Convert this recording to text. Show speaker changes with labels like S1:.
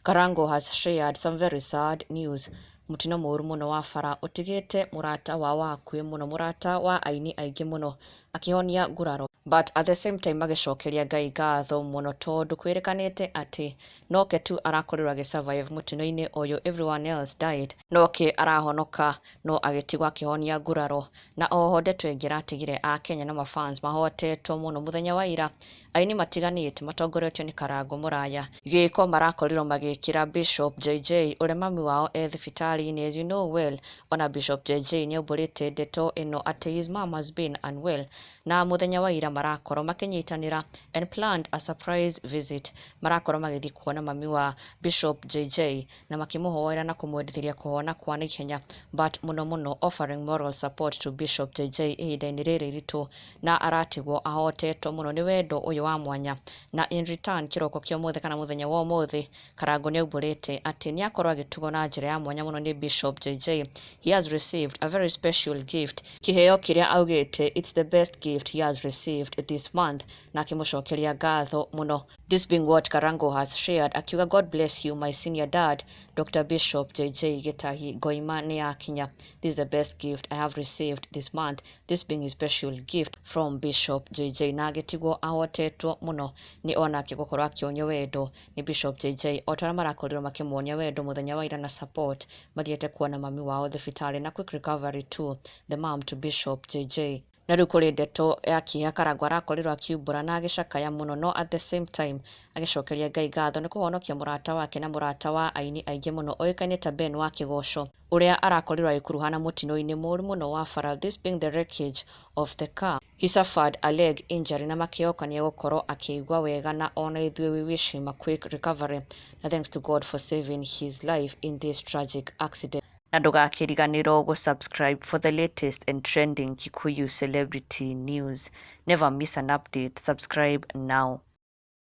S1: Karango has shared some very sad news. Mũtino mũũru mũno wa bara ũtigĩte mũrata wao wa hakuhĩ mũno, mũrata wa aini aingĩ mũno, akĩhonia nguraro, but at the same time magĩcokeria Ngai ngatho mũno tondũ kwĩrĩkanĩte atĩ noke tu arakorirwo agĩ survive mũtino-inĩ ũyũ. Everyone else died, noke arahonoka no agĩtigwo akĩhonia nguraro. Na oho ndeto ĩngĩ ĩratigire akenya na mafans mahotetwo mũno, mũthenya wa ira aini matiganĩte matongoretio nĩ Karango Mũraya gĩko marakorirwo magĩkĩra Bishop JJ ũrĩa mami wao e thibitarĩ-inĩ. As you know well, ona Bishop JJ nĩaumbũrĩte ndeto ĩno atĩ his mom has been unwell, na mũthenya wa ira marakorwo makĩnyitanĩra and planned a surprise visit. Marakorwo magĩthiĩ kuona mami wa Bishop JJ na makĩmũhoera na kũmwendithĩria kũhona kwa naihenya, but mũno mũno offering moral support to Bishop JJ ihinda-inĩ rĩrĩ iritũ na aratigwo ahotetwo mũno nĩ wendo ũyũ wa mwanya. Na in return, kĩroko kĩa ũmũthĩ kana mũthenya wa ũmũthĩ, Karango nĩaumbũrĩte atĩ nĩakorwo agĩtugwo na njĩra ya mwanya mũno nĩ Bishop JJ. He has received a very special gift, kĩheo kĩrĩa augĩte it's the best gift he has received this month, na akĩmũcokeria ngatho mũno. This being what Karango has shared, akiuga, "God bless you, my senior dad, Dr. Bishop JJ Gitahi. Ngoima nĩ yakinya. This is the best gift I have received this month," this being his special gift from Bishop JJ, na agĩtigwo ahotetwo mũno nĩ onake gũkorwo akĩonio wendo nĩ Bishop JJ o ta ũrĩa marakorirwo makĩmuonia wendo mũthenya wa ira na support mathiĩte kuona mami wao thibitarĩ. Na quick recovery to the mom to Bishop JJ. Na rĩu kũrĩ ndeto ya kĩeha Karango arakorirwo akiumbũra na agĩcakaya mũno, no at the same time agĩcokeria Ngai ngatho nĩ kũhonokia mũrata wake na mũrata wa aini aingĩ mũno ũĩkaine ta Ben wa Kĩgoco, ũrĩa arakorirwo agĩkuruhana mũtino-inĩ mũũru mũno wa bara, this being the wreckage of the car. He suffered a leg injury na makĩhoka nĩegũkorwo akĩigua wega, na ona ithuĩ we wish him a quick recovery na thanks to God for saving his life in this tragic accident. Na ndũgakĩriganĩrwo gũ-subscribe for the latest and trending Kikuyu celebrity news. Never miss an update. Subscribe now.